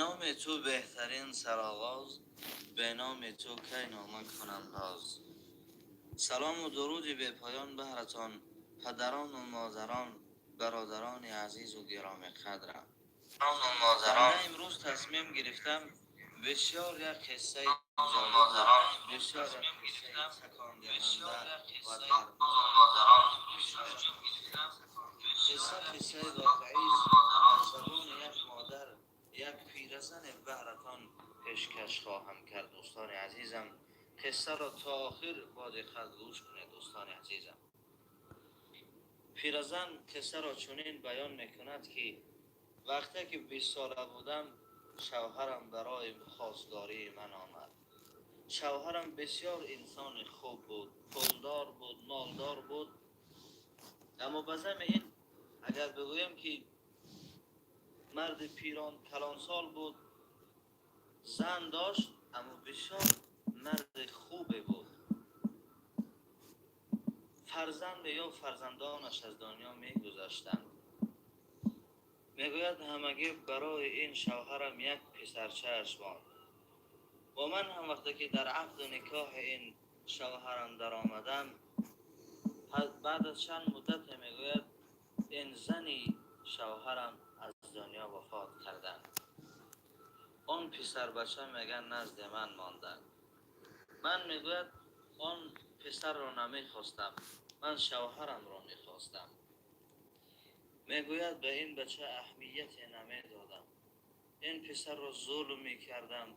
Номи ту беҳтарин сароғоз, бе номи ту кай нома кунам боз. Салому дуруди бепоён баҳратон, падарону модарон, бародарони азизу гиромиқадрам. Ман имрӯз тасмим гирифтам бисёр як қиссаи ҷолиб, бисёр як қиссаи такондиҳанда ва қисса, қиссаи воқеист, аз забони як модар, як пиразане баҳратон пешкаш хоҳам кард. Дӯстони азизам, қиссаро то охир бо диққат гӯш кунед. Дӯстони азизам, пиразан қиссаро чунин баён мекунад, ки вақте ки 20сола будам, шавҳарам барои хостгории ман омад. Шавҳарам бисёр инсони хуб буд, пулдор буд, молдор буд, аммо ба зами ин агар бигӯем, ки марди пирон калонсол буд, зан дошт, аммо бисёр марди хубе буд. Фарзанде ё фарзандонаш аз дунё мегузаштанд. Мегӯяд, ҳамагӣ барои ин шавҳарам як писарчааш монд. Бо ман ҳам вақте ки дар ақду никоҳи ин шавҳарам даромадам, баъд аз чанд муддате, мегӯяд, ин зани шавҳарам аз дунё вафот карданд. Он писарбача, мегӯяд, назди ман монданд. Ман, мегӯяд, он писарро намехостам, ман шавҳарамро мехостам. Мегӯяд, ба ин бача аҳамияте намедодам, ин писарро зулм мекардам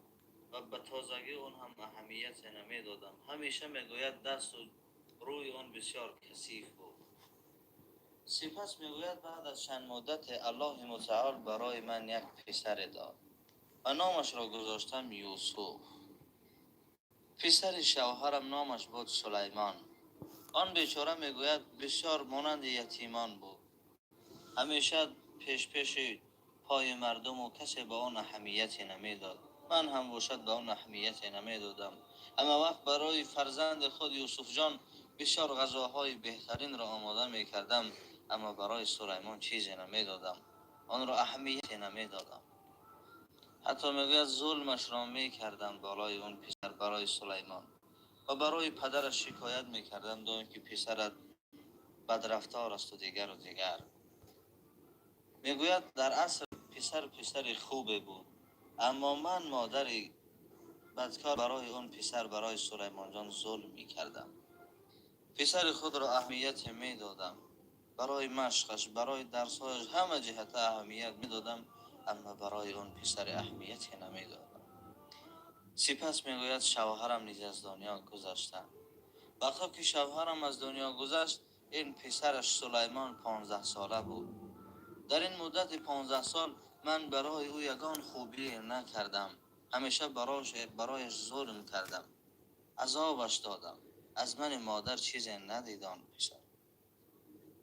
ва ба тозагӣ он ҳам аҳамияте намедодам. Ҳамеша, мегӯяд, дасту рӯи он бисёр касиф буд. Сипас, мегӯяд, баъд аз чанд муддате Аллоҳи мутаол барои ман як писаре дод ва номашро гузоштам Юсуф. Писари шавҳарам номаш буд Сулаймон. Он бечора, мегӯяд, бисёр монанди ятимон буд, ҳамеша пешпеши пои мардуму касе ба он аҳамияте намедод. Ман ҳам бошад ба он аҳамияте намедодам. Ҳама вақт барои фарзанди худ Юсуфҷон бисёр ғазоҳои беҳтаринро омода мекардам, аммо барои Сулаймон чизе намедодам, онро аҳамияте намедодам. Ҳатто, мегӯяд, зулмашро мекардам болои он писар, барои Сулаймон, ва барои падараш шикоят мекардам доим, ки писарат бадрафтор асту дигару дигар. Мегӯяд, дар асл писар писари хубе буд, аммо ман, модари бадкор, барои он писар, барои Сулаймонҷон зулм мекардам. Писари худро аҳамияте медодам, барои машқаш, барои дарсҳояш, ҳама ҷиҳата аҳамият медодам, аммо барои он писари аҳамияте намедодам. Сипас, мегӯяд, шавҳарам низ аз дунё гузаштанд. Вақто ки шавҳарам аз дунё гузашт, ин писараш Сулаймон 15сола буд. Дар ин муддати 15 сол ман барои ӯ ягон хубие накардам, ҳамеша барояш зулм кардам, азобаш додам. Аз мани модар чизе надид он писар.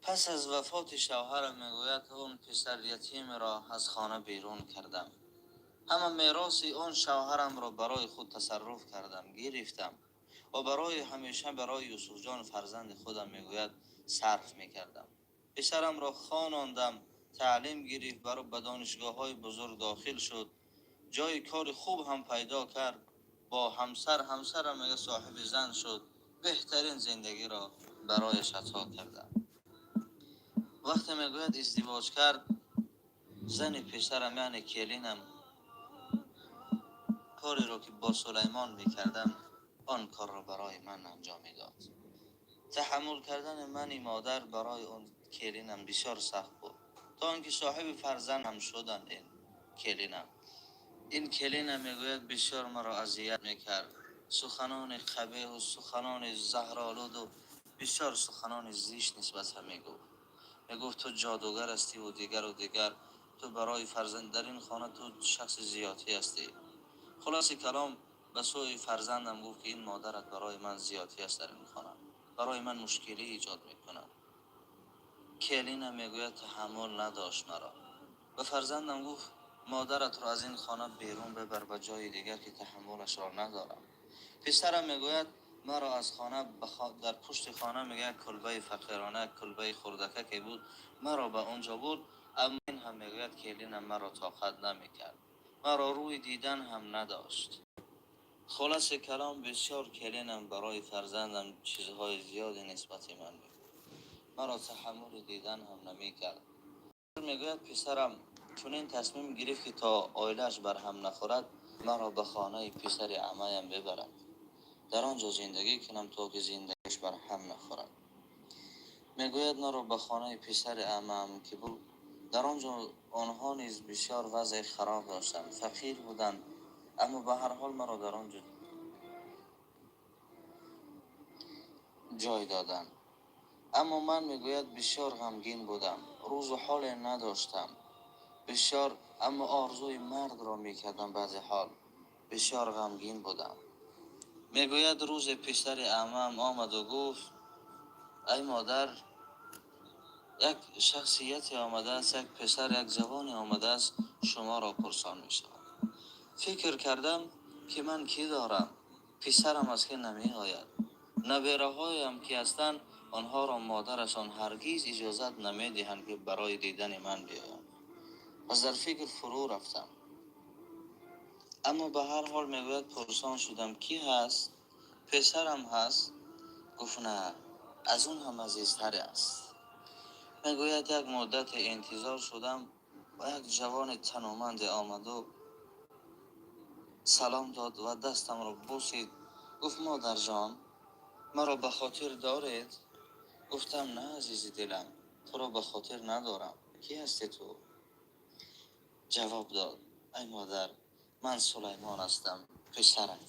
Пас аз вафоти шавҳарам, мегӯяд, он писар ятимро аз хона берун кардам. Ҳама мероси он шавҳарамро барои худ тасарруф кардам, гирифтам ва барои ҳамеша барои Юсуфҷон, фарзанди худам, мегӯяд, сарф мекардам. Писарамро хонондам, таълим гирифт, ба донишгоҳҳои бузург дохил шуд, ҷои кори хуб ҳам пайдо кард, бо ҳамсар, ҳамсарам, мега, соҳиби зан шуд, беҳтарин зиндагиро барояш ато кардам. Вақте, мегӯяд, издивоҷ кард, зани писарам, яъне келинам, кореро ки бо Сулаймон мекардам, он корро барои ман анҷом медод. Таҳаммул кардани мани модар барои он келинам бисёр сахт буд, то он ки соҳиби фарзанд ҳам шуданд ин келинам. Ин келинам, мегӯяд, бисёр маро азият мекард, суханони қабеҳу суханони заҳролуду бисёр суханони зишт нисбат мегуфт. Мегуфт, ту ҷодугар ҳастиву дигару дигар, ту барои фарзанд дар ин хона ту шахси зиёдатӣ ҳастӣ. Хулоси калом, ба сӯи фарзандам гуфт, ки ин модарат барои ман зиёдатӣ аст, дар ин хона барои ман мушкилӣ эҷод мекунад. Келина, мегӯяд, таҳаммул надошт маро. Ба фарзандам гуфт, модаратро аз ин хона берун бибар ба ҷои дигар, ки таҳаммулашро надорам. Писарам, мегӯяд, маро аз хона дар пушти хона, мегӯяд, кулбаи фақирона, кулбаи хурдакаке буд, маро ба он ҷо бурд. Аммо ин ҳам, мегӯяд, келинам маро тоқат намекард. Маро рӯи дидан ҳам надошт. Хулоси калом, бисёр келинам барои фарзандам чизҳои зиёде нисбати ман мегуфт. Маро таҳаммули дидан ҳам намекард. Мегӯяд, писарам чунин тасмим гирифт, ки то оилааш барҳам нахӯрад, маро ба хонаи писари амаям бибарад. Дар он ҷо зиндагӣ кунам, то ки зиндагиш барҳам нахӯрад. Мегӯяд, маро ба хонаи писари амаам ки буд, дар он ҷо онҳо низ бисёр вазъи хароб доштанд, фақир буданд, аммо ба ҳар ҳол маро дар он ҷо ҷой доданд. Аммо ман, мегӯяд, бисёр ғамгин будам, рӯзу ҳоле надоштам. Бисёр, аммо орзуи мардро мекардам баъзе ҳол. Бисёр ғамгин будам. Мегӯяд, рӯзе писари амаам омаду гуфт: ай модар, як шахсияте омадааст, як писар, як ҷавоне омадааст, шуморо пурсон мешавад. Фикр кардам, ки ман кӣ дорам? Писарам аст, ки намеояд. Набераҳоям ки ҳастанд, онҳоро модарашон ҳаргиз иҷозат намедиҳанд, ки барои дидани ман биёянд. Пас дар фикр фурӯ рафтам. Аммо ба ҳар ҳол, мегӯяд, пурсон шудам, кӣ ҳаст? Писарам ҳаст? Гуфт, на, аз он ҳам азизтаре аст. Мегӯяд, як муддате интизор шудам ва як ҷавони тануманде омаду салом дод ва дастамро бусид. Гуфт, модарҷон, маро ба хотир доред? Гуфтам, на, азизи дилам, туро ба хотир надорам. Кӣ ҳастӣ ту? Ҷавоб дод, ай модар, ман Сулаймон ҳастам, писарат.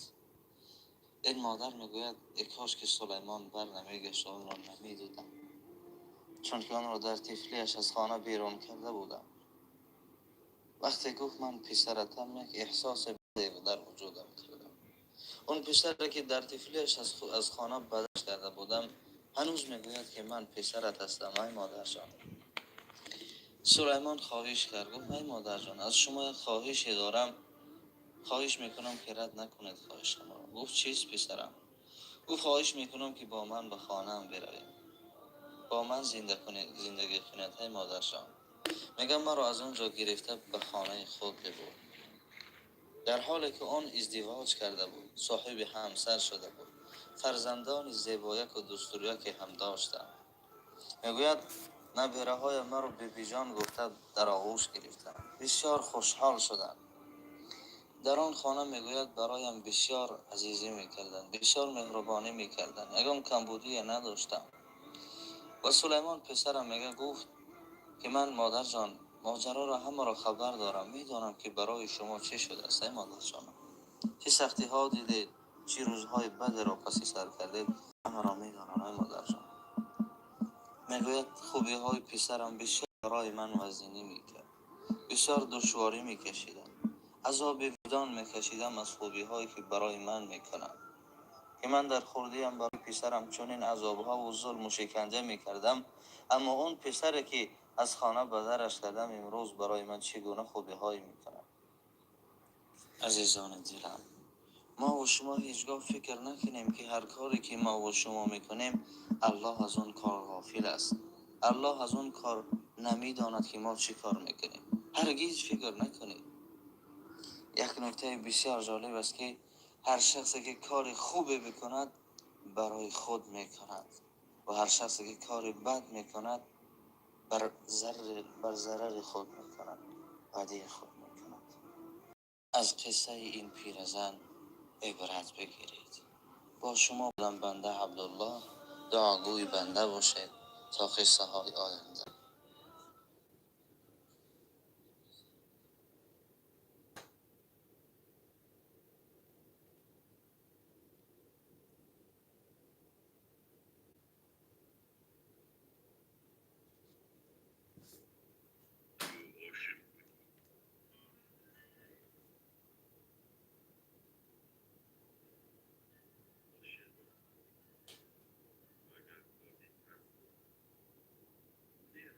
Ин модар мегӯяд, э кош ки Сулаймон бар намегашт, онро намедидам, чунки онро дар тифлиаш аз хона берун карда будам. Вақте гуфт ман писаратам, як эҳсоси баде дар вуҷудам кардам. Он писаре ки дар тифлиаш аз хона бадаш карда будам, ҳанӯз мегӯяд, ки ман писарат ҳастам, ай модарҷон. Сулаймон хоҳиш кард, гуфт, ай модарҷон, аз шумо як хоҳише дорам, хоҳиш мекунам, ки рад накунед хоҳишамро. Гуфт, чист, писарам? Гуфт, хоҳиш мекунам, ки бо ман ба хонаам биравем, бо ман зиндагӣ кунед, ай модарҷон. Мегам, маро аз он ҷо гирифта ба хонаи худ бибурд. Дар ҳоле ки он издивоҷ карда буд, соҳиби ҳамсар шуда буд, фарзандони зебояку дустуряке ҳам доштам. Мегӯяд, набераҳоя маро бибиҷон гуфта дар оғӯш гирифтанд, бисёр хушҳол шуданд. Дар он хона, мегӯяд, бароям бисёр азизӣ мекарданд, бисёр меҳрубонӣ мекарданд, ягон камбудие надоштам. Ва Сулаймон писарам мега гуфт, ки ман, модарҷон, моҷароро ҳамаро хабар дорам, медонам, ки барои шумо чӣ шудааст, ай модарҷонам, чӣ сахтиҳо дидед, чӣ рӯзҳои бадеро паси сар кардед, ҳамаро медонам, ай модарҷон. Мегӯяд, хубиҳои писарам бисёр барои ман вазнинӣ мекард, бисёр душворӣ мекашидам, азоби виҷдон мекашидам аз хубиҳое ки барои ман мекунанд, ки ман дар хурдиам барои писарам чунин азобҳову зулму шиканҷа мекардам, аммо он писаре ки аз хона ба дараш кардам, имрӯз барои ман чӣ гуна хубиҳое мекунад. Азизони дилам, мову шумо ҳеҷ гоҳ фикр накунем, ки ҳар коре ки мову шумо мекунем, Аллоҳ аз он кор ғофил аст, Аллоҳ аз он кор намедонад, ки мо чӣ кор мекунем. Ҳаргиз фикр накунед. Як нуктаи бисёр ҷолиб аст, ки ҳар шахсе ки кори хубе бикунад, барои худ мекунад, ва ҳар шахсе ки кори бад мекунад, бар зарари худ мекунад, бадии худ мекунад. Аз қиссаи ин пиразан ибрат бигиред. Бо шумо будам банда Абдуллоҳ. Дуогӯи банда бошед то қиссаҳои оянда. عاشق. اگر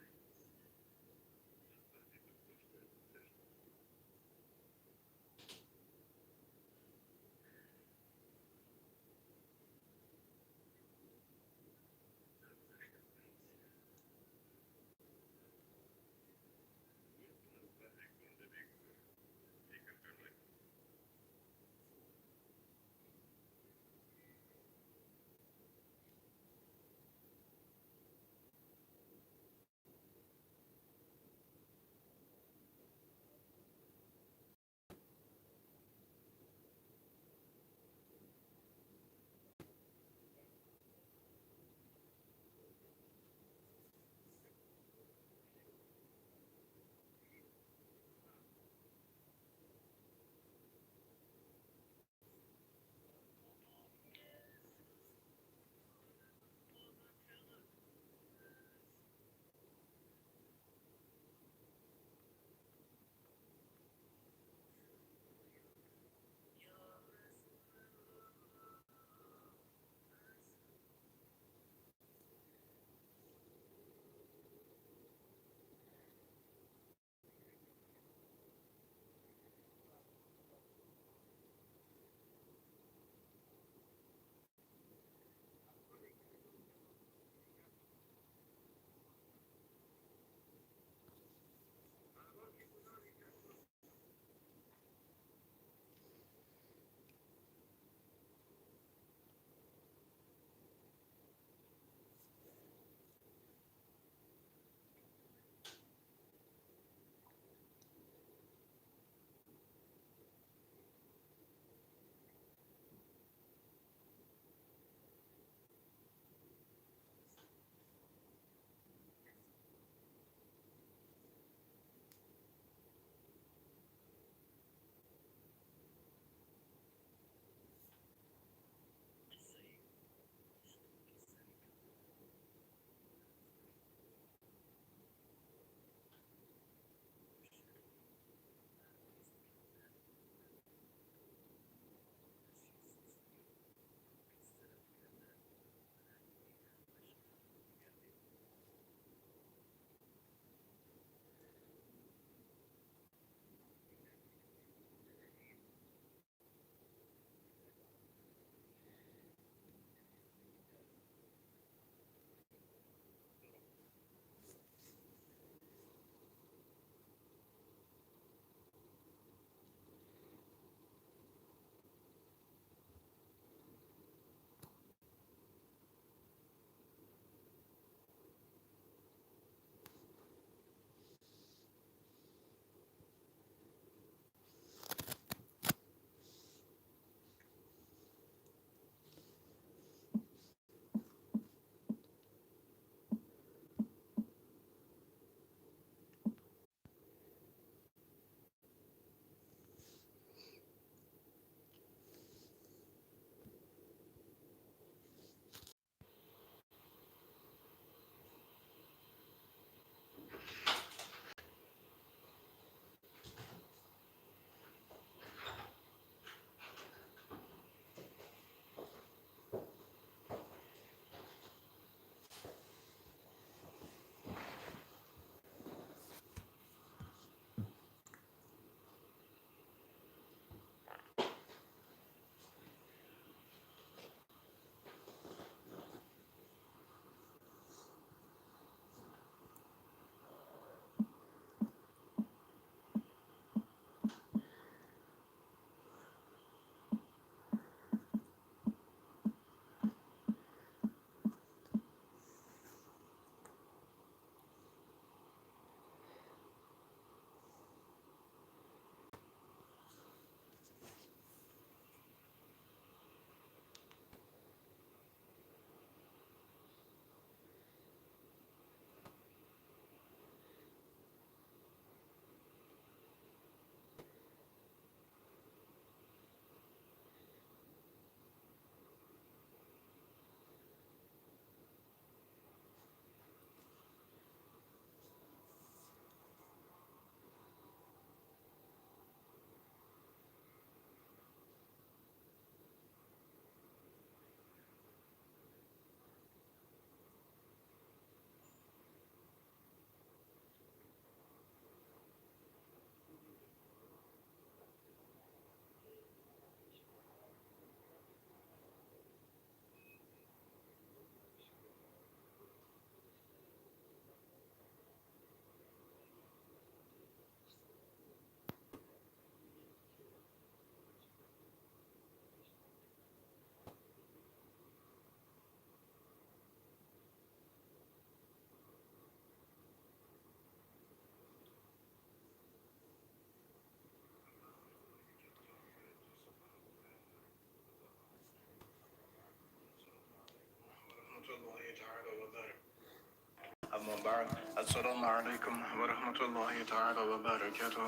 أما بعد، السلام علیکم و رحمت الله تعالی و برکاته.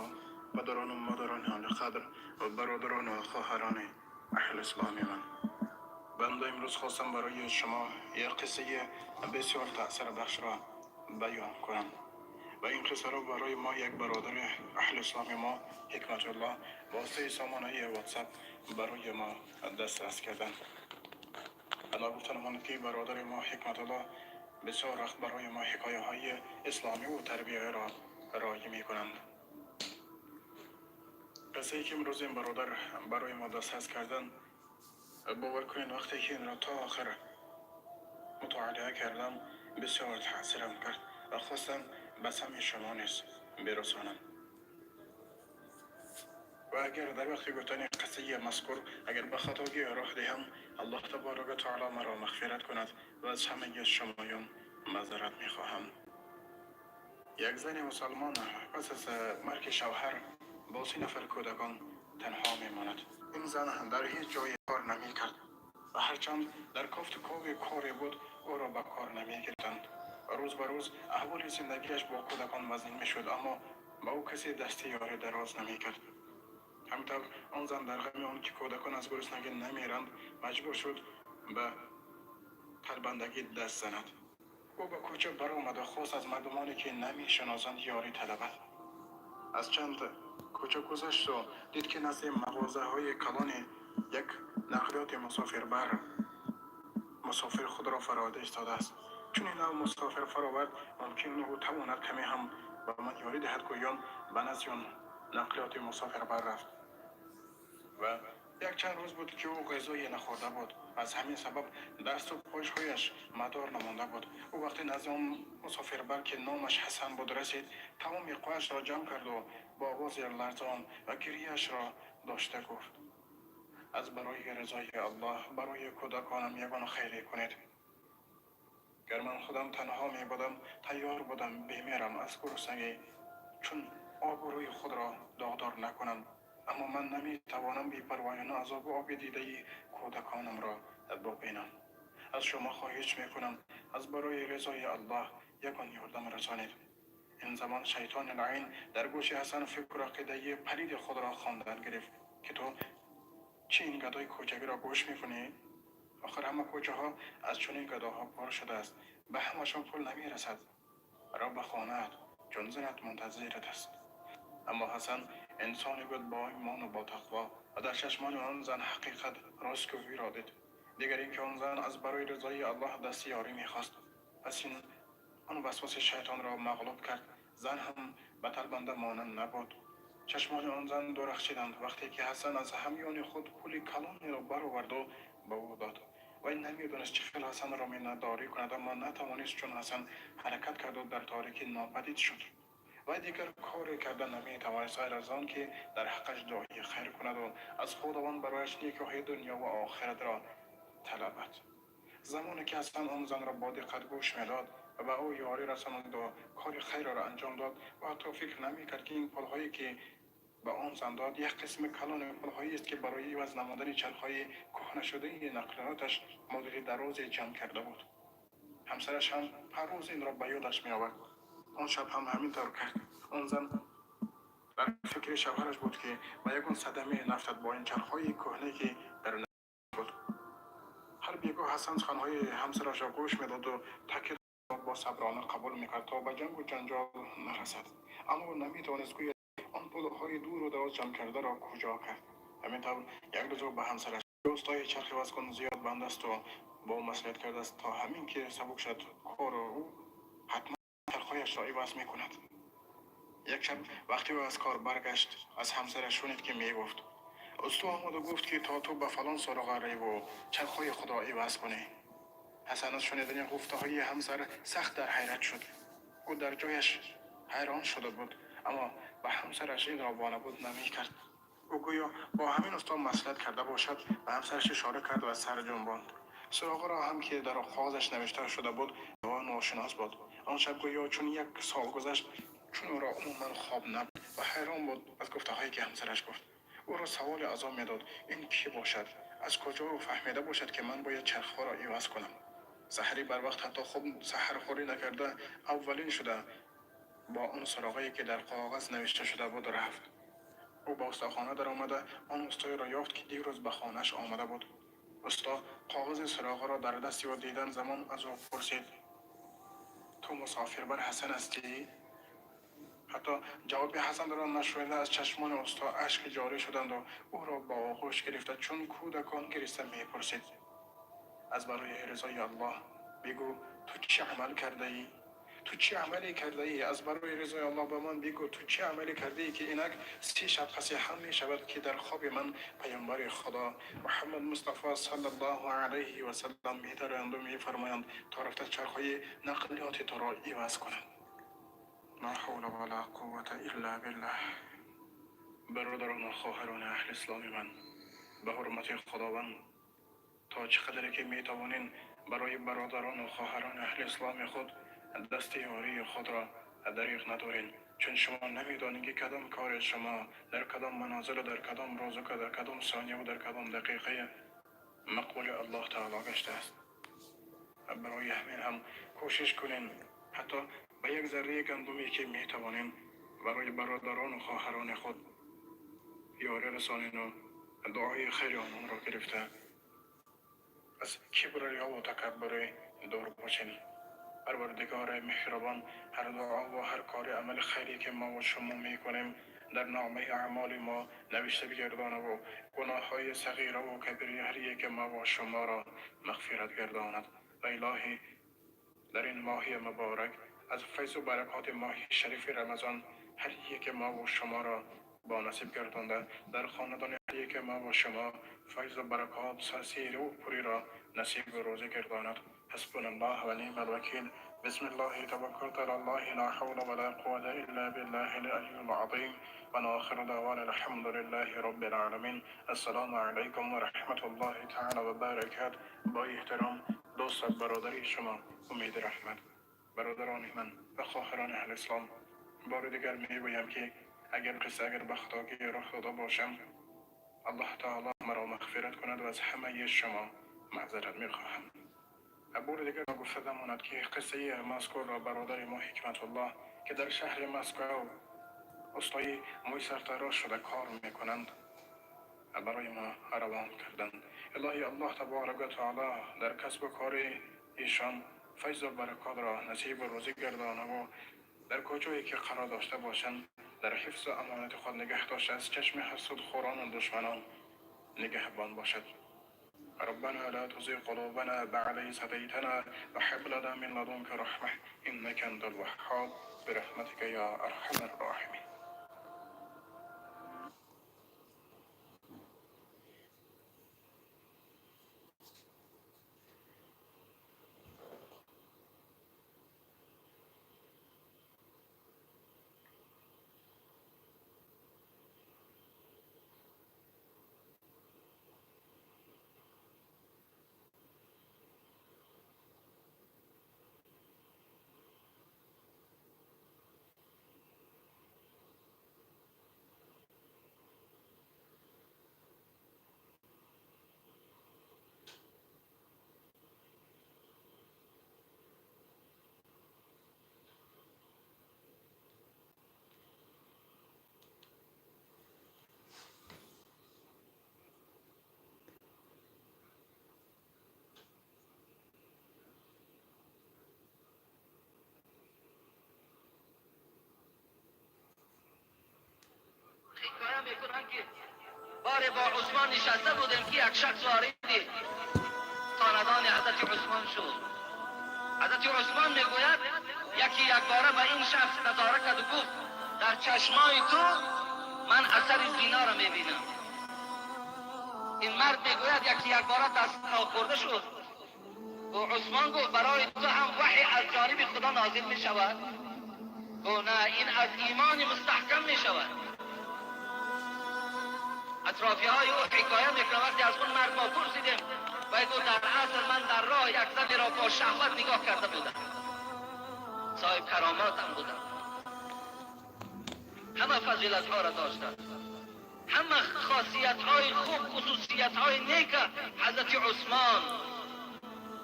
پدران و مادران عالیقدر و برادران و خواهران اهل اسلام من، بنده امروز خواستم برای شما یک قصه بسیار تاثیر بخش را بیان کنم و این قصه را برای ما یک برادر اهل اسلام ما، حکمت الله، واسطه سامانه واتساپ برای ما دسترس کردن. انا گفتن ماند که برادر ما حکمت الله بسیار وقت برای ما حکایه های اسلامی و تربیه را رایه می کنند. قصه ای که امروز این برادر برای ما دسترس کردن، باور کنین وقتی که این را تا آخر مطالعه کردم، بسیار تاثیرم کرد و خواستم به سمع شما نیز برسانم. و اگر در وقت گفتن قصه مذکور اگر به خطاگی راه دهم، الله تبارک و تعالی مرا مغفرت کند و از همه شمایان معذرت میخواهم. یک زن مسلمان پس از مرگ شوهر با 3 نفر کودکان تنها میماند. این زن در هیچ جای کار نمیکرد و هرچند در کافت کوب کاری بود، او را به کار نمیگرفتند. روز به روز احوال زندگیش با کودکان وزین میشد، اما با او کسی دست یاری دراز نمیکرد. همینطور آن زن در غم آن که کودکان از گرسنگی نمیرند، مجبور شد به تلبندگی دست زند. او به کوچه برآمد و خواست از مردمانی که نمیشناسند یاری طلبد. از چند کوچه گذشت و دید که نزد مغازه های کلان یک نقلیات مسافربر مسافر خود را فراورده ایستاده است. چون این نوع مسافر فراورد، ممکن او تواند کمی هم به من یاری دهد. گویان به نزد آن نقلیات مسافربر رفت و یک چند روز بود که او غذای نخورده بود. از همین سبب دست و پایهایش مدار نمانده بود. او وقتی نزد آن مسافربر که نامش حسن بود رسید، تمام قوه‌اش را جمع کرد و با آواز لرزان و گریه‌اش را داشته گفت: از برای رضای الله برای کودکانم یگان خیری کنید. گر من خودم تنها می بودم، تیار بودم بمیرم از گرسنگی، چون آبروی خود را داغدار نکنم، اما من نمی توانم بی پروایانه عذاب آب دیده کودکانم را ببینم. از شما خواهش می کنم از برای رضای الله یگان یاردم رسانید. این زمان شیطان لعین در گوش حسن فکر و عقیده پلید خود را خواندن گرفت که تو چی این گدای کوچکی را گوش میکنی؟ آخر همه کوچه ها از چنین گداها پر شده است، به همشان پول نمیرسد. را به خانه‌ات، چون زنت منتظرت است. اما حسن انسانی بود با ایمان و با تقوا و در چشمان آن زن حقیقت راستگویی را دید. دیگر اینکه آن زن از برای رضای الله دست یاری میخواست. پس این آن وسواس شیطان را مغلوب کرد. زن هم به تلبنده مانند نبود. چشمان آن زن درخشیدند وقتی که حسن از همیان خود پول کلانی را برآورد و به او داد. وی نمیدانست چه خیل حسن را منتداری کند، اما نتوانست، چون حسن حرکت کرد و در تاریکی ناپدید شد و دیگر کاری کرده نمیتوانست غیر از آن که در حقش دعای خیر کند و از خداوند برایش نیکوهای دنیا و آخرت را طلبد. زمانی که حسن آن زن را با دقت گوش میداد و به او یاری رساند و کار خیر را انجام داد و حتی فکر نمیکرد که این پولهایی که به آن زن داد، یک قسم کلان پولهایی است که برای عوض نمودن چرخهای کهنه شده نقلیاتش مدت درازی جمع کرده بود. همسرش هم هر روز این را به یادش می آورد. آن شب هم همینطور کرد. آن زن در فکر شوهرش بود که به یگان صدمه نفتد با این چرخهای کهنه که در بود. هر بیگاه حسن سخنهای همسرش را گوش میداد و تاکید را با صبرانه قبول میکرد تا به جنگ و جنجال نرسد، اما او نمیتوانست گوید آن پولهای دور و دراز جمع کرده را کجا کرد. همینطور یک روز او به همسرش: اوستای چرخ عوض کن، زیاد بند است، و با او مصلحت کرده است تا همین که سبک شد کار او، حتما چرخهایش را عوض میکند. یک شب وقتی او از کار برگشت، از همسرش شنید که میگفت: استا آمد و گفت که تا تو به فلان سراغ روی و چرخهای خود را عوض کنی. حسن از شنیدن گفته های همسر سخت در حیرت شد. او در جایش حیران شده بود، اما به همسرش این را وانمود نمی کرد. او گویا با همین استا مصلحت کرده باشد، به همسرش اشاره کرد و سر جنباند. سراغ را هم که در کاغذش نوشته شده بود و ناشناس بود. آن شب گویا چون یک سال گذشت، چون او را عموما خواب نبود و حیران بود از گفته هایی که همسرش گفت. او را سوال عذاب میداد: این کی باشد؟ از کجا او فهمیده باشد که من باید چرخها را عوض کنم؟ Саҳарӣ барвақт ҳатто хуб саҳархӯрӣ накарда аввалин шуда бо он суроғае ки дар коғаз навишта шуда буд рафт. Ӯ ба устохона даромада он устоеро ёфт, ки дирӯз ба хонааш омада буд. Усто коғази суроғаро дар дасти ӯ дидан замон аз ӯ пурсид: ту мусофирбар Ҳасан ҳастӣ? Ҳатто ҷавоби Ҳасанро нашунида аз чашмони усто ашк ҷорӣ шуданду ӯро ба оғӯш гирифта чун кӯдакон гириста мепурсид: аз барои ризои Аллоҳ бигӯ, ту чӣ амал кардаӣ? Ту чӣ амале кардаӣ? Аз барои ризои Аллоҳ ба ман бигӯ, ту чӣ амале кардаӣ, ки инак 30 шаб паси ҳам мешавад, ки дар хоби ман паёмбари Худо Муҳаммад Мустафо саллаллоҳу алайҳи васаллам медароянду мефармоянд, то рафта чархҳои нақлиёти туро иваз кунам. Ла ҳавла вала қуввата илла биллаҳ. Бародарону хоҳарони аҳли исломи ман, ба ҳурмати Худованд то чӣ қадре ки метавонед барои бародарону хоҳарони аҳли исломи худ дасти ёрии худро дариғ надоред, чун шумо намедонед, ки кадом кори шумо дар кадом манозилу дар кадом рӯзу дар кадом сонияву дар кадом дақиқаи мақбули Аллоҳ таоло гаштааст. Барои ҳамин ҳам кӯшиш кунед, ҳатто ба як зарраи гандуме ки метавонем, барои бародарону хоҳарони худ ёрӣ расонену дуои хайри ононро гирифта аз кибру риёву такаббуре дур бошем. Парвардигори меҳрубон ҳар дуо ва ҳар кори амали хайре ки мо ва шумо мекунем дар номаи аъмоли мо навишта бигардонаву гуноҳҳои сағираву кабири ҳар яке мо ва шуморо мағфират гардонад. Ва илоҳӣ дар ин моҳи муборак аз файзу баракоти моҳи шарифи Рамазон ҳар яке мо ва шуморо бо насиб гардонда дар хонадони ҳар яке мо ва шумо файзу баракот сасиру пуриро насибу рӯзӣ гардонад. حسبنا الله ونعم الوكيل. بسم الله توكلت على الله، لا حول ولا قوة إلا بالله العلي العظيم. وآخر دعوانا الحمد لله رب العالمين. السلام عليكم ورحمة الله تعالى وبركاته. با احترام دوست برادری شما امید رحمت. برادران من و خواهران اهل اسلام، بار دیگر میگویم که اگر قصه اگر به خطاگی رخ داده باشم، الله تعالی مرا مغفرت کند و از همه شما معذرت میخواهم. бори дигар гуфта дамонад, ки қиссаи мазкурро бародари мо Ҳикматуллоҳ, ки дар шаҳри Москав устои мӯй сартарош шуда кор мекунанд, барои мо равон карданд. Илоҳи Аллоҳ таборака ва таоло дар касбу кори эшон файзу баракотро насибу рӯзӣ гардонаву дар куҷое ки қарор дошта бошанд дар ҳифзу амонати худ нигаҳ дошта аз чашми ҳасудхӯрону душманон нигаҳбон бошад. ربنا لا تزغ قلوبنا بعد إذ هديتنا وهب لنا من لدنك رحمة إنك أنت الوهاب، برحمتك يا أرحم الراحمين. حکایه میکنن که بار با عثمان نشسته بودیم که یک شخص وارد خاندان حضرت عثمان شد. حضرت عثمان میگوید یکی یک باره به این شخص نظاره کرد و گفت در چشمای تو من اثر زینا را میبینم. این مرد میگوید یکی یک باره دست خورده شد و عثمان گفت برای تو هم وحی از جانب خدا نازل میشود؟ گفت نه، این از ایمان مستحکم میشود. اطرافی های او حکایه میکنه وقتی از اون مرد ما پرسیدیم و گفت در اصل من در راه یک زنی را با شهوت نگاه کرده بودم، صاحب کرامات هم بودم، همه فضیلت ها را داشتن، همه خاصیت های خوب، خصوصیت های نیک حضرت عثمان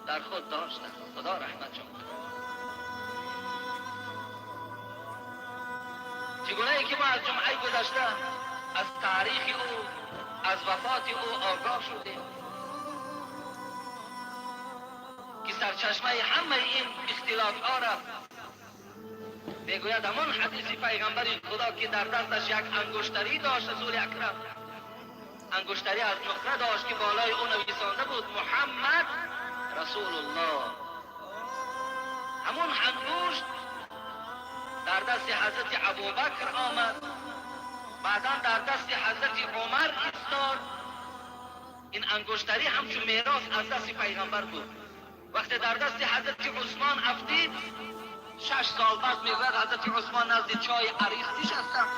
дар худ доштанд. Худо раҳматшон кунад. Чигунае ки мо аз ҷумъаи гузашта аз таърихи ӯ, аз вафоти ӯ огоҳ шудем, ки сарчашмаи ҳамаи ин ихтилофҳо را мегӯяд ҳамон ҳадиси пайғамбари Худо ки дар дасташ як ангуштарӣ дошт, расули акрам ангуштарӣ аз нуқра дошт ки болои ӯ нависонда буд Муҳаммад расулуллоҳ. Ҳамон ангушт дар дасти ҳазрати Абубакр омад, баъдан дар дасти ҳазрати Умар истод. Ин ангуштарӣ ҳамчун мерос аз дасти пайғамбар буд. Вақте дар дасти ҳазрати Усмон афтид, 6 сол баъд мегӯяд ҳазрати Усмон назди чойи арис нишастам.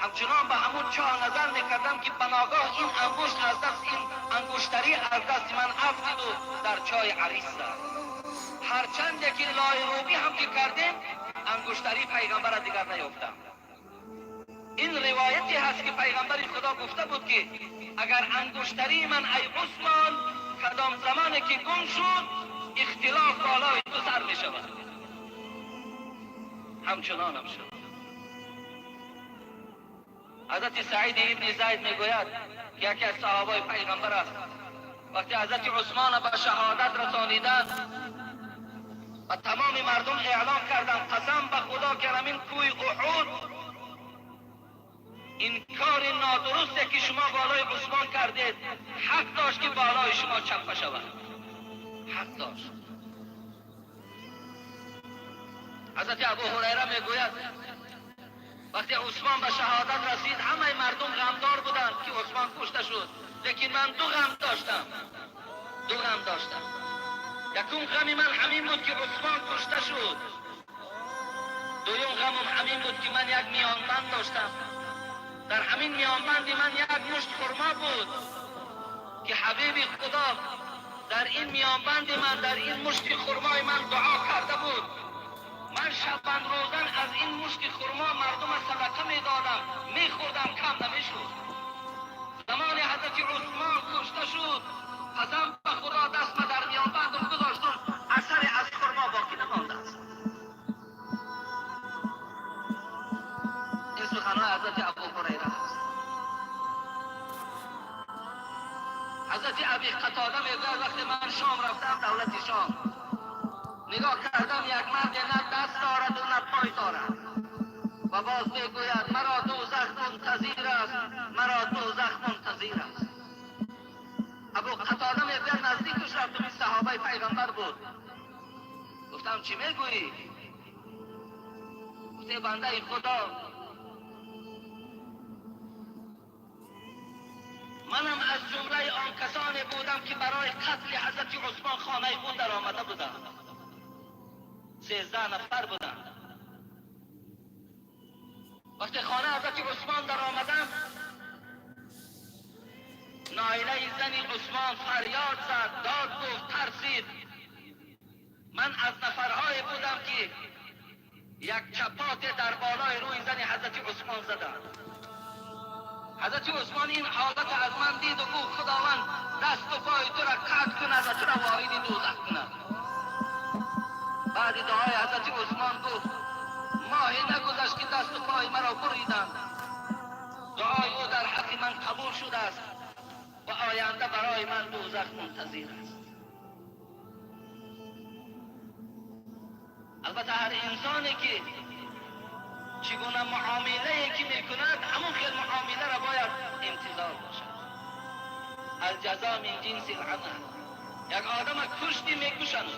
Ҳамчунон ба ҳамон чоҳ назар мекардам ки ба ногоҳ ин ангушт аз даст, ин ангуштарӣ аз дасти ман афтиду дар чойи арис зад. Ҳарчанде ки лойрӯбӣ ҳам ки кардем, ангуштарии пайғамбарро дигар наёфтам. Ин ривояте ҳаст ки пайғамбари Худо гуфта буд ки агар ангуштарии ман ай Усмон кадом замоне ки гум шуд, ихтилоф болои ту сар мешавад. Ҳамчунонам шуд. Ҳазрати Саиди ибни Зайд мегӯяд ки яке аз саҳобаи пайғамбар аст. Вақте ҳазрати Усмонро ба шаҳодат расониданд ва тамоми мардум эълон карданд, қасам ба Худо ки ҳамин кӯи Уҳуд ин кори нодурусте ки шумо болои Усмон кардед, ҳақ дошт ки болои шумо чапа шавад. Ҳақ дошт. Ҳазрати Абу Ҳурайра мегӯяд вақте Усмон ба шаҳодат расид, ҳамаи мардум ғамдор буданд ки Усмон кушта шуд, лекин ман ду ғам доштам. Ду ғам доштам. Якум ғами ман ҳамин буд ки Усмон кушта шуд. Дуюм ғамам ҳамин буд ки ман як миёнбанд доштам. Дар ҳамин миёнбанди ман як мушт хурмо буд ки ҳабиби Худо дар ин миёнбанди ман, дар ин мушти хурмои ман дуо карда буд. Ман шабонрӯзан аз ин мушти хурмо мардум садақа медодам, мехӯрдам, кам намешуд. Замони ҳазрати Усмон кушта шуд, қасам ба Худо даст ма дар миёнбандам гузоштум, асаре аз хурмо боқӣ намондааст. Ин суханҳои ҳазрати Абу Ҳурайра аст. Ҳазрати Аби Қатода мегӯяд вақте ман Шом рафтам, давлати Шом, нигоҳ кардам як марде на даст дорад у на пой дорад ва боз мегӯяд маро дӯзах мунтазир аст, маро дӯзах мунтазир аст. Абу Қатода мегӯяд наздикаш рафтам, ин саҳобаи пайғамбар буд. Гуфтам чӣ мегӯӣ? Гуфт эй бандаи Худо, манам аз ҷумлаи он касоне будам ки барои қатли ҳазрати Усмон хонаи ӯ даромада будам. 13 нафар буданд. Вақте хонаи ҳазрати Усмон даромадам, ноилаи зани Усмон фарёд зад, дод гуфт, тарсид. Ман аз нафарҳое будам ки як чапоте дар болои рӯи зани ҳазрати Усмон задам. Ҳазрати Усмон ин ҳолат аз ман диду гуфт Худованд дасту пои тура қатъ кунад ва тура вориди дӯзах кунад. Баъди дуои ҳазрати Усмон гуфт моҳе нагузашт ки дасту пои маро буриданд. Дуои ӯ дар ҳаққи ман қабул шудааст ва оянда барои ман дӯзах мунтазир аст. Албатта ҳар инсоне ки чӣ гуна муомилае ки мекунад, ҳамон хел муомиларо бояд интизор бошад. Алҷазо мин ҷинси л-амал. Як одама кушти мекушанд.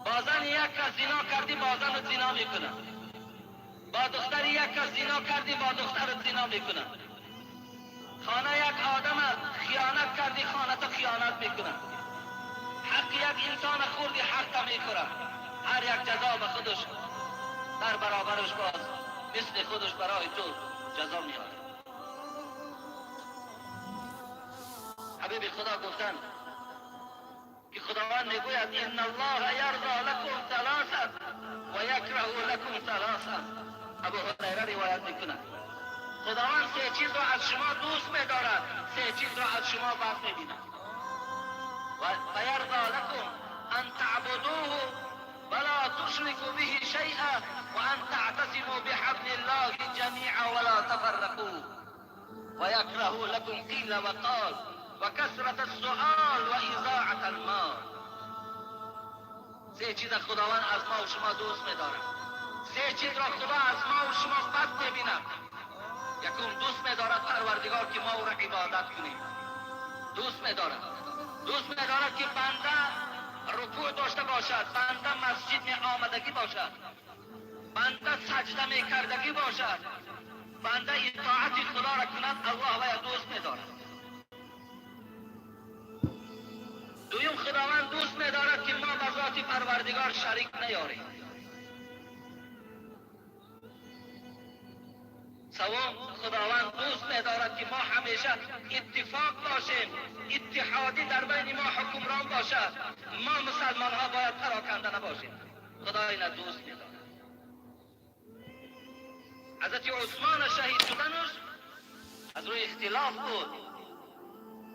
Бо зани як кас зино кардӣ, бо занат зино мекунад. Бо духтари як кас зино кардӣ, бо духтарат зино мекунад. Хона як одама хиёнат кардӣ, хоната хиёнат мекунад. Ҳаққи як инсона хӯрдӣ, ҳаққа мехӯрад. Ҳар як ҷазо ба худаш дар баробараш боз мисли худаш барои ту ҷазо меорад. Ҳабиби Худо гуфтанд ки Худованд мегӯяд инна Аллоҳа ярзо лакум салосан ва якраҳу лакум салосан. Абу Ҳурайра ривоят мекунад Худованд се чизро аз шумо дӯст медорад, се чизро аз шумо бад мебинад. ويرضى لكم أن تعبدوه ولا تشركوا به شيئا وأن تعتصموا بحبل الله جميعا ولا تفرقوا ويكره لكم قيل وقال وكثرة السؤال وإضاعة المال. سه چیز خداوند از ما و شما دوست می‌دارد. سه چیز را خدا از ما و شما بد می‌بیند. یکم دوست می‌دارد پروردگار که ما او را عبادت کنیم. دوست می‌دارد. دوست می‌دارد که بنده رکوع داشته باشد، بنده مسجد می آمدگی باشد، بنده سجده می کردگی باشد، بنده اطاعت خدا را کند، الله وی دوست می‌دارد. دویم خداوند دوست می‌دارد که ما به ذات پروردگار شریک نیاریم. سوم خداوند دوست می‌دارد که ما همیشه اتفاق باشیم، اتحادی در بین ما حکمران باشد. ما مسلمان ها باید پراکنده نباشیم. خدا اینا دوست می‌دارد. حضرت عثمان شهید شدنش از روی اختلاف بود،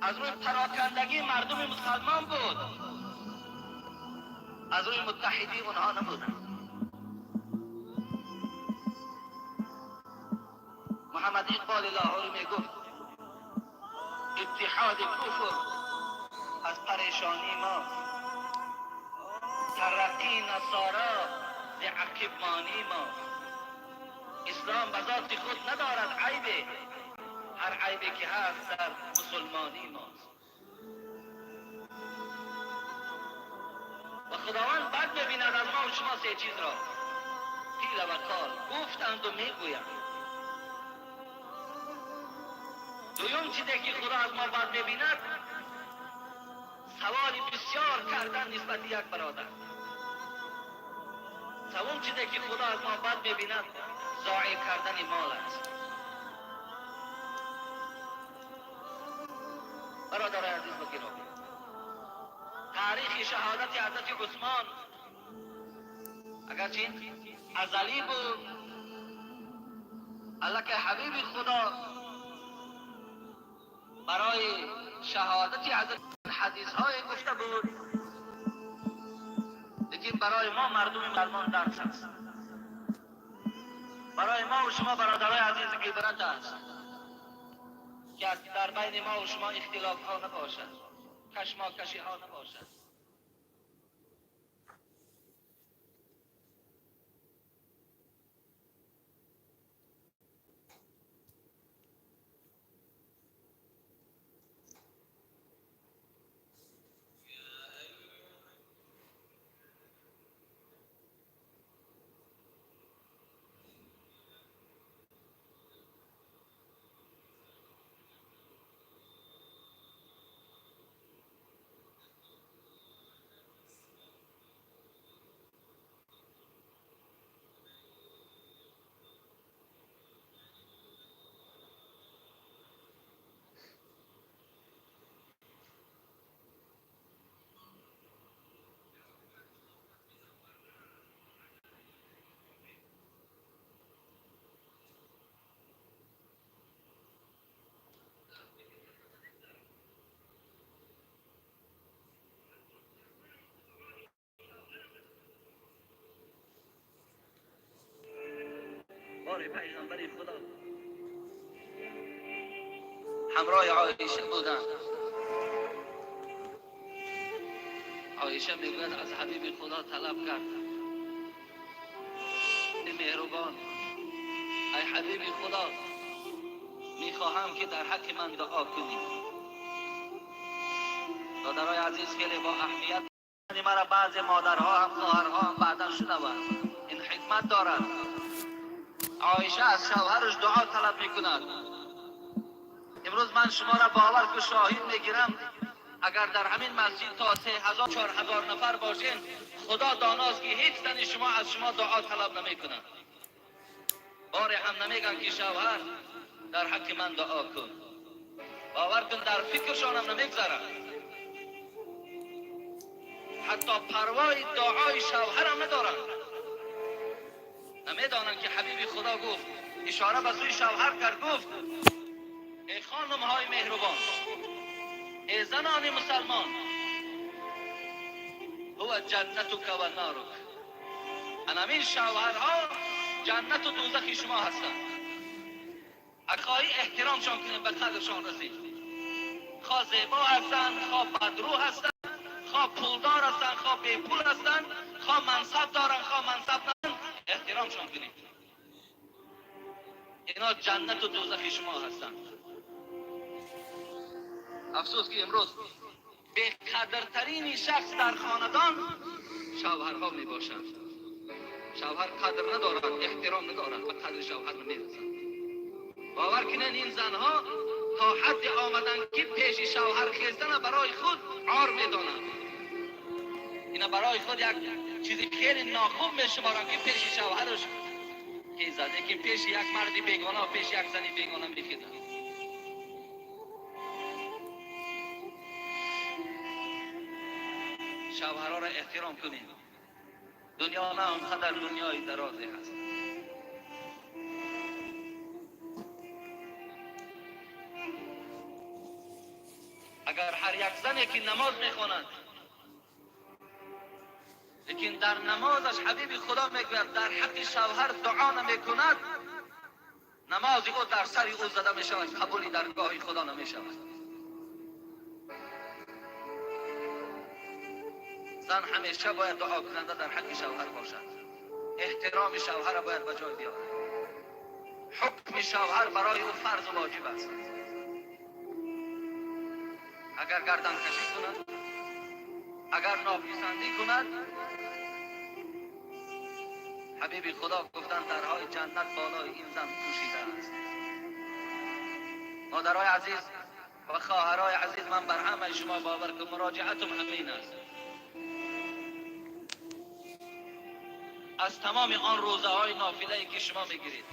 از روی پراکندگی مردم مسلمان بود، از روی متحدی اونها نبودند. محمد اقبال لاهوری میگفت اتحاد کفر از پریشانی ماست، ترقی نصارا ز عقب مانی ماست. اسلام به ذات خود ندارد عیبه، هر عیبی که هست در مسلمانی ماست. و خداوند بد میبیند از ما و شما سه چیز را: قیل و قال، گفتند و میگویند. دوم چیزی که خدا از ما بد میبیند سوال بسیار کردن نسبت یک برادر. سوم چیزی که خدا از ما بد میبیند ضایع کردن مال است. برادر عزیز و گرامی، تاریخ شهادت حضرت عثمان اگرچه ازلی بود، الله که حبیب خدا برای شهادت حضرت حدیث های گفته بود، لیکن برای ما مردم مسلمان درس است، برای ما و شما برادرای عزیز عبرت است که در بین ما و شما اختلاف ها نباشد، کشماکشی ها نباشد. پیغمبر خدا همراه عایشه بودند. عایشه میگوید از حبیب خدا طلب کرد، ای مهربان، ای حبیب خدا، میخواهم که در حق من دعا کنی. برادرای عزیز، خیلی با اهمیت مرا بعض مادرها هم خواهرها هم بعدا شنوند، این حکمت دارد. عایشه از شوهرش دعا طلب میکند. امروز من شما را باور که شاهد میگیرم، اگر در همین مسجد تا 3000 4000 نفر باشین، خدا داناست که هیچ تن شما از شما دعا طلب نمیکند. باره هم نمیگن که شوهر در حق من دعا کن. باور کن در فکرشان هم نمیگذرد. حتی پروای دعای شوهر هم ندارند. نمیدانند که حبیب خدا گفت، اشاره به سوی شوهر کرد، گفت ای خانم های مهربان، ای زنان مسلمان، هو جنتک و نارک. همین شوهرها جنت و دوزخ شما هستند. اخواهی احترامشان کنید، به قدرشان رسید. خواه زیبا هستند، خواه بدرو هستند، خواه پولدار هستند، خواه بی پول هستند، خواه منصب دارند، خواه منصب ندارند، احترامشان کنید. اینا جنت و دوزخ شما هستند. افسوس که امروز به قدرترین شخص در خاندان شوهرها می باشند. شوهر قدر ندارد، احترام ندارد، به قدر شوهر نمیرسند. باور کنین این زنها تا حد آمدن که پیش شوهر خیستن برای خود عار میدانند. اینا برای خود یک چیزی خیلی ناخوب میشمارند که پیش شوهرش خیزد، لیکن پیش یک مرد بیگانه و پیش یک زنی بیگانه میخیزد. شوهرها را احترام کنید. دنیا نه آنقدر دنیای درازی هست. اگر هر یک زنی که نماز میخواند، لیکن در نمازش حبیب خدا میگوید در حق شوهر دعا نمیکند، نماز او در سر او زده میشود، قبولی درگاه خدا نمیشود. زن همیشه باید دعا کننده در حق شوهر باشد. احترام شوهر باید به جای بیاورد. حکم شوهر برای او فرض و واجب است. اگر گردن کشی کند، اگر ناپسندی کند، حبیب خدا گفتن درهای جنت بالای این زن پوشیده است. مادرای عزیز و خواهرای عزیز، من بر همه شما باور که مراجعتم همین است. از تمام آن روزه های نافله که شما میگیرید،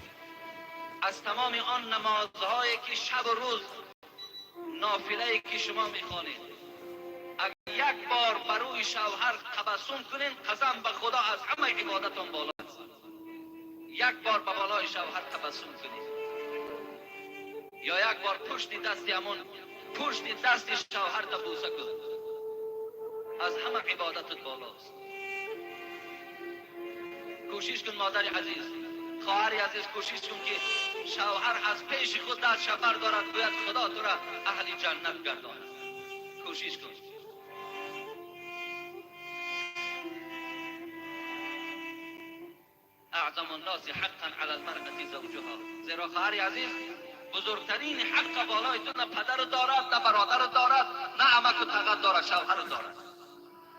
از تمام آن نمازهایی که شب و روز نافله که شما میخوانید، اگر یک بار بر روی شوهر تبسم کنین، قسم به خدا از همه عبادتان بالا است. یک بار به بالای شوهر تبسم کنید، یا یک بار پشت دست همون پشت دست شوهر تا بوسه کن، از همه عبادتت بالاست. کوشش کن مادر عزیز، خواهر عزیز، کوشش کن که شوهر از پیش خود دست بردارد، گوید خدا تو را اهل جنت گرداند. کوشش کن. اعظم الناس حقا علی المرأة زوجها. زیرا خواهر عزیز، بزرگترین حق بالای تو نه پدر دارد، نه برادر دارد، نه عمک و تغت دارد، شوهر دارد.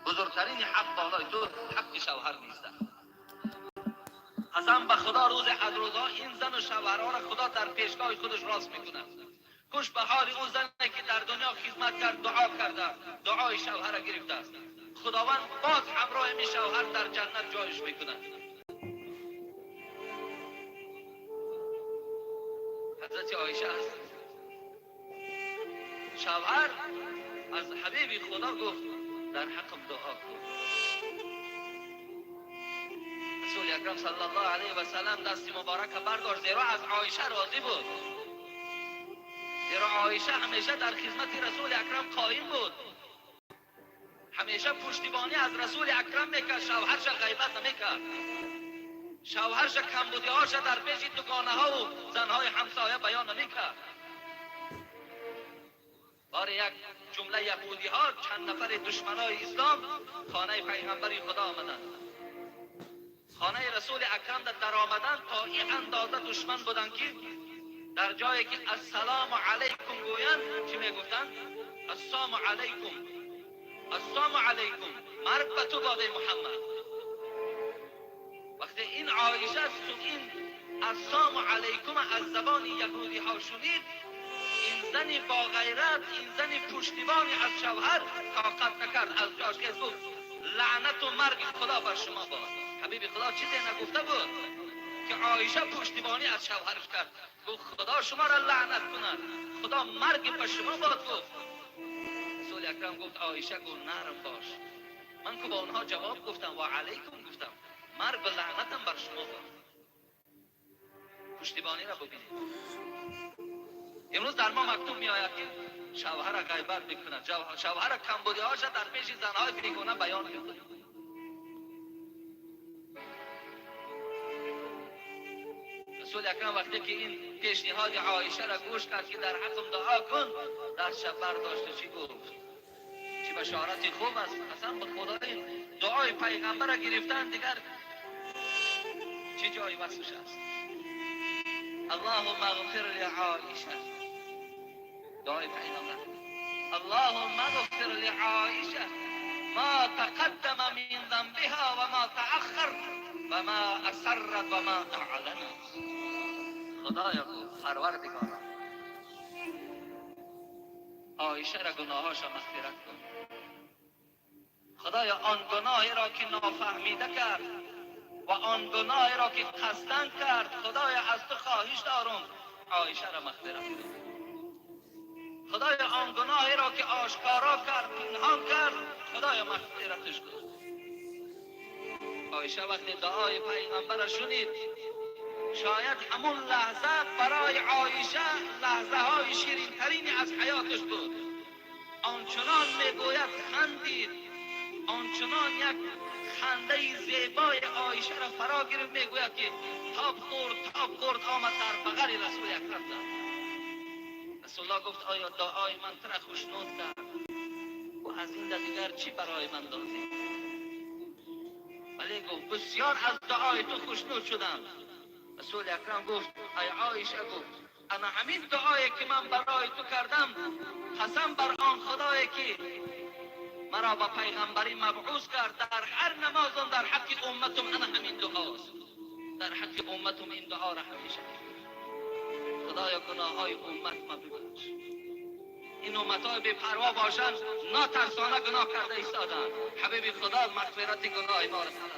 بزرگترین حق بالای تو حق شوهر نیست. قسم به خدا روز از روزها این زن و شوهرها را خدا در پیشگاه خودش راست میکند. خوش به حال اون زنی که در دنیا خدمت کرد، دعا کرده، دعای شوهر را گرفته است. خداوند باز همراه می شوهر در جنت جایش میکند. حضرت عایشه است. شوهر از حبیب خدا گفت در حقم دعا کن. رسول اکرم صلی الله علیه و سلم دست مبارک برداشت، زیرا از عایشه راضی بود. زیرا عایشه همیشه در خدمت رسول اکرم قایم بود، همیشه پشتیبانی از رسول اکرم میکرد، شوهرش غیبت نمیکرد، شوهرش کمبودیهاش در پیش دکانه ها و زنهای همسایه بیان نمیکرد. بار یک جمله یهودی ها چند نفر دشمنای اسلام خانه پیغمبر خدا آمدند. خانه رسول اکرم در آمدن تا این اندازه دشمن بودند که در جایی که السلام علیکم گویند چی میگفتند؟ السلام علیکم، السلام علیکم، مرگ به تو باد محمد. وقتی این عایشه این السلام علیکم از زبان یهودی ها شنید، این زن با غیرت، این زن پشتیبانی از شوهر طاقت نکرد، از جاش خیز گفت لعنت و مرگ خدا بر شما باد. حبیب خدا چیزی نگفته بود که عایشه پشتیبانی از شوهرش کرد، گفت خدا شما را لعنت کند، خدا مرگ به شما باد. گفت رسول اکرم گفت عایشه گفت نرم باش، من که با آنها جواب گفتم و علیکم گفتم، مرگ و لعنتم بر شما باد. پشتیبانی را ببینید. امروز در ما مکتوب می آید که شوهر غیبت میکند، شوهر کمبودی‌هاش در پیش زنهای بیگانه بیان میکند. وقتی که این پیشنهاد عایشه را گوش کرد که در حقم دعا کن، دستش برداشت و چی گفت؟ چه بشارت خوب است. قسم به خدا این دعای پیغمبر را گرفتن دیگر چه جای وصفش است. اللهم اغفر لعایشه، دعای پیغمبر، اللهم اغفر لعایشه ما تقدم من ذنبها و ما تأخر و ما اسرت و ما اعلنت. خدایا گفت پروردگارا عایشه را گناهاش را مغفرت کن. خدایا آن گناهی را که نافهمیده کرد و آن گناهی را که قصدن کرد، خدایا از تو خواهش دارم عایشه را مغفرت کن. خدایا آن گناهی را که آشکارا کرد، پنهان کرد، خدایا مغفرتش کن. عایشه وقتی دعای پیغمبر را شنید، شاید همون لحظه برای عایشه لحظه های شیرین ترین از حیاتش بود. آنچنان میگوید خندید، آنچنان یک خنده زیبای عایشه را فرا گرفت. میگوید که تاب خورد، تاب خورد، آمد در بغل رسول اکرم زد. رسول الله گفت آیا دعای من تو را خوشنود کرد؟ و از این دیگر چی برای من لازم؟ ولی گفت بسیار از دعای تو خوشنود شدم. رسول اکرم گفت ای عایشه، گفت انا همین دعایی که من برای تو کردم، قسم بر آن خدایی که مرا با پیغمبری مبعوث کرد، در هر نمازم در حق امتم انا همین دعاست. در حق امتم این دعا را همیشه. خدایا گناه های امت ما ببخش. این امت های بی پروا باشند، ناترسانه گناه کرده ایستادند. حبیب خدا مغفرت گناه ما را طلب.